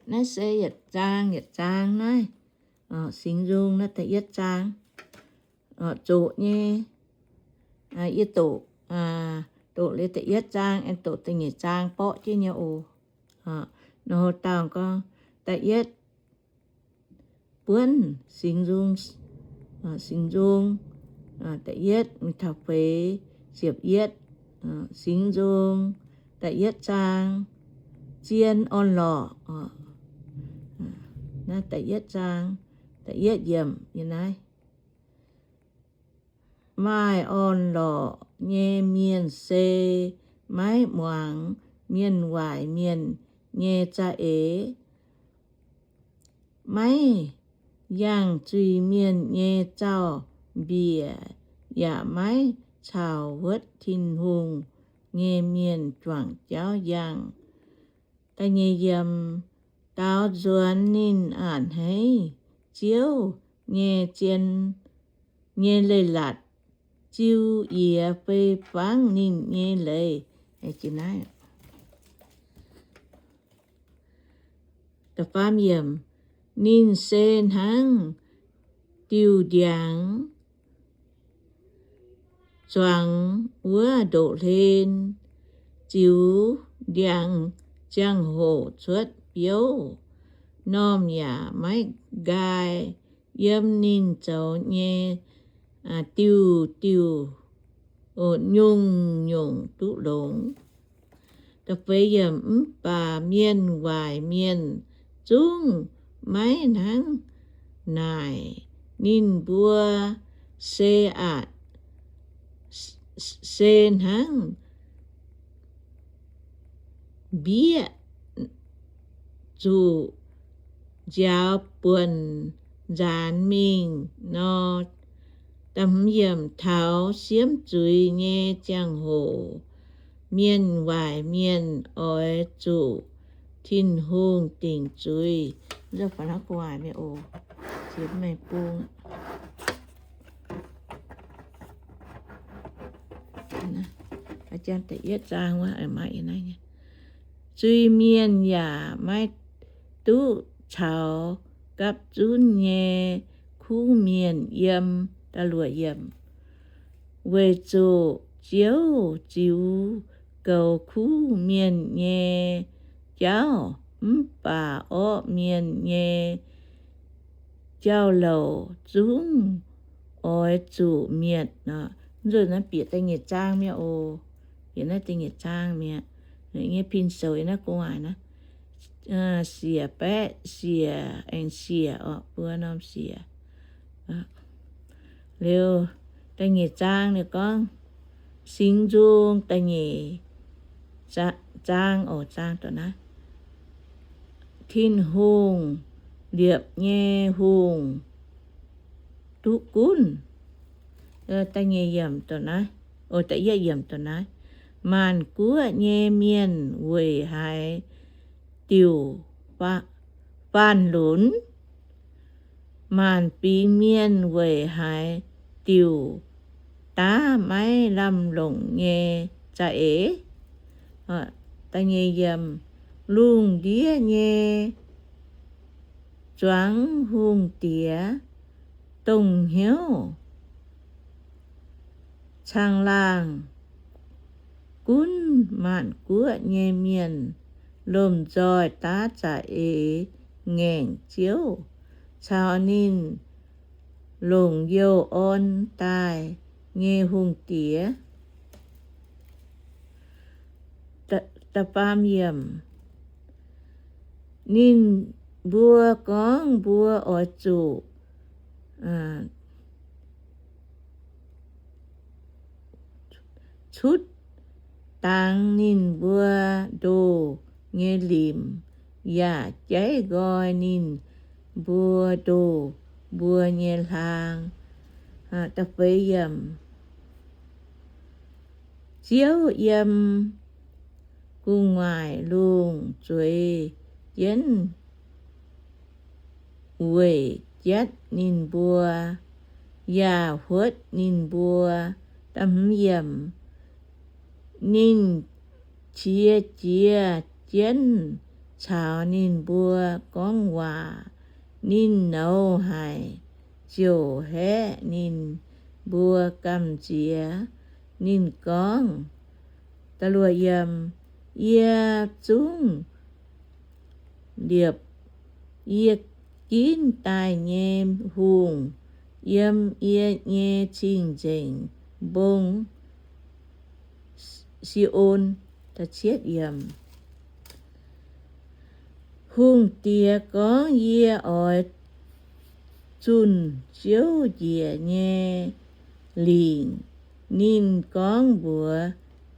Naaiv se yietc zaang, yietc zaang naaiv, Singx Nzung naaiv da'yietv zaang, zoqc nyei, yie doqc, doqc liuz da'yietv zaang aengx doqc da'nyeic zaang borqv jienv nyei oc. Nor dauh gorngv da'yietv buonv Singx Nzung, Singx Nzung da'yietv mingh taux feix ziepc yietv, Singx Nzung da'yietv zaang, zien orn-lorqc. Naaiv da'yietv zaang, da'yietv yiemc nyei naaiv. Maaih orn-lorqc nyei mienh se maiv muangx mienh waaic mienh nyei za'eix. Maiv yangh zuiz-mienh nyei zaux-mbiec, yaac maiv caux wuotv Tin-Hungh nyei mienh juangc jauv yangh. Da'nyeic yiemc, daaux nzuonx ninh a'hneiv Ziouv nyei zien nyei leiz-latc, ziux yiex fei fangv ninh nyei leiz. Ninh se hnangv diuh ndiangx zuangx wuov ndoqv-hlen, ziux ndiangx ziangh hoc cuotv biouv, normh yaac maiv nqaai, yiem ninh zoux nyei diuh diuh nyungc nyungc duqv longx. Mv baac mienh waaic mienh zungv maiv hnangv naaic. Ninh mbuo se aqc, se hnangv mbieqv zuqc nziaaux buonc nzaanx mingh nor. Taux siemv zuiz nyei ziangh hoc, mienh waaic mienh oix zuqc Tin-Hungh dingc zuiz. Zuiz-mienh yaac maiv duqv caux gapv zunv nyei kuv mienh yiem. Weic zuqc Ziouv ziux goux kuv mienh nyei jauv, mv baac orqv mienh nyei jauv-louc zungv oix zuqc mietc. Nzunc naaiv bieqc da'nyeic zaang mi'aqv oc. Bieqc naaiv da'nyeic zaang mi'aqv. Nyei pin sou naaiv gu'nguaaic naaiv, siec baeqv siec aengx siec orqc, buo norm siec. Liuz, da'nyeic zaang ninh gorngv, Singx Nzung da'nyeic zaang, zaang oc, zaang doqc naaiv. Tin-Hungh, liepc nyei hungh, duqv gunv. Da'nyeic yiemc doqc naaiv, o, da'yietv yiemc doqc naaiv. Maanc guoqv nyei mienh weic haaix diuc faanh lunx? Maanc fingx mienh weic haaix diuc daav maiv lamh longc nyei za'eix? Lungh ndiev nyei zuangx hungh diex dongh hnyouv caangh laangh gunv maanc guoqv nyei mienh, lomh nzoih daav za'eix ngaengc Ziouv caux ninh longc youh orn daaih nyei hungh diex. Da'faam yiemc. Ninh mbuo gorngv mbuo oix zuqc cutv dangx ninh mbuo ndoh nyei limc, yaac jaiv nqoi ninh mbuo ndoh mbuo nyei hlaang. Ziouv yiem gu'nguaaic lungh zueiz jienv weic jatv ninh mbuo, yaac huotv ninh mbuo. Ninh qiex jiez jienv caux ninh mbuo gorngv waac. Ninh nouz haic ziouc haeqv ninh mbuo gamh nziex. Ninh gorngv, Yie zungv liepc yie ginv daaih nyei hungh yiem yie nyei cing-nzengc mbong, Si^on. Hungh diex gorngv, Yie oix zunh Ziouv njiec nyei lingc. Ninh gorngv mbuox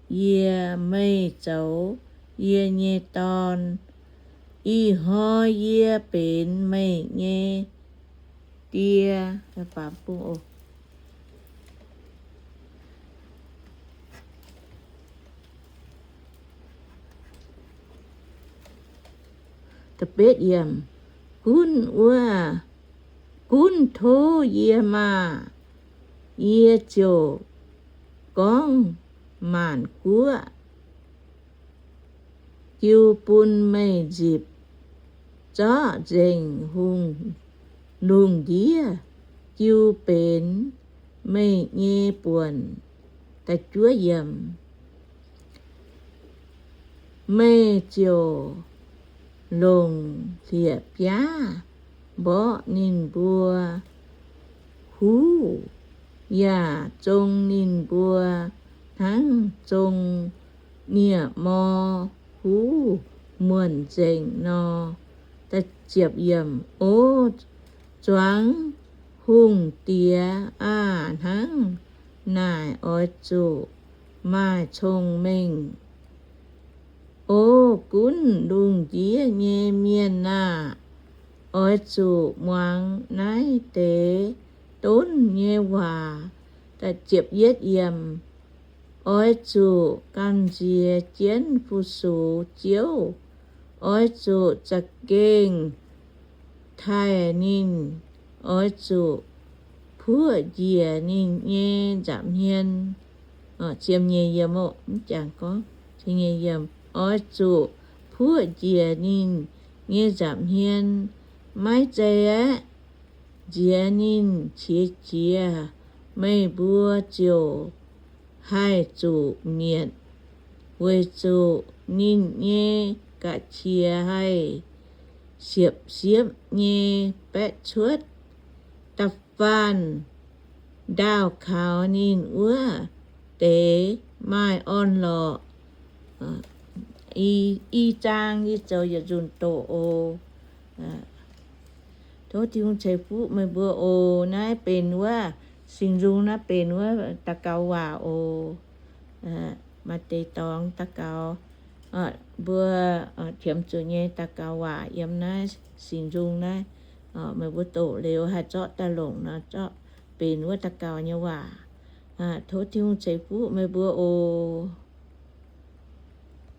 yie, Meih zoux yie nyei dorn. Ih hnoi yie benx meih nyei die. Gunv wuov, gunv tov yie maah! Yie ziouc gorngv maanc guoqv jiu bun meih nzipc. Zorqv nzengc hungh lungh ndiev jiu benx meih nyei buonc. Meih ziouc longc hlieqv-biaav mborqv ninh mbuo huv, yaac zong ninh mbuo hnangv zong nie-mor huv muonc nzengc nor. O zuangx hungh diex aah! Hnangv naaic oix zuqc maaih cong-mengh. O gunv lungh ndiev nyei mienh aah! Oix zuqc muangx naaiv deix donv nyei waac. Oix zuqc gamh nziex jienv fu-sux Ziouv. Oix zuqc za'gengh taaih ninh. Oix zuqc puoqv njiec ninh nyei nza'hmien. Ziemx nyeic yiemc oc, mv jangx gorngv. Oix zuqc puoqv njiec ninh nyei nza'hmien. Maiv zei aeqv, nziex ninh qiex jiez, meih mbuo ziouc haih zuqc mietc, weic zuqc ninh nyei ga'qiex haih siepv-siepv nyei baeqv cuotv. Da'faanh ndaauh kaux ninh wuov deix maaih orn-lorqc. I zaang yie zoux yietc nzunc doqc oc. Tov Tin-Hungh ceix fuqv meih mbuo oc. Naaiv benx wuov Singx Nzung, naaiv benx wuov daux gaux waac oc. Maaih deix dorngx daux gaux, mbuo qiemx zuqc nyei daux gaux waac yiem naaiv Singx Nzung naaiv. Meih mbuo doqc liuz haih zorqv daaih longc nor, zorqv benx wuov daux gaux nyei waac. Tov Tin-Hungh ceix fuqv meih mbuo oc.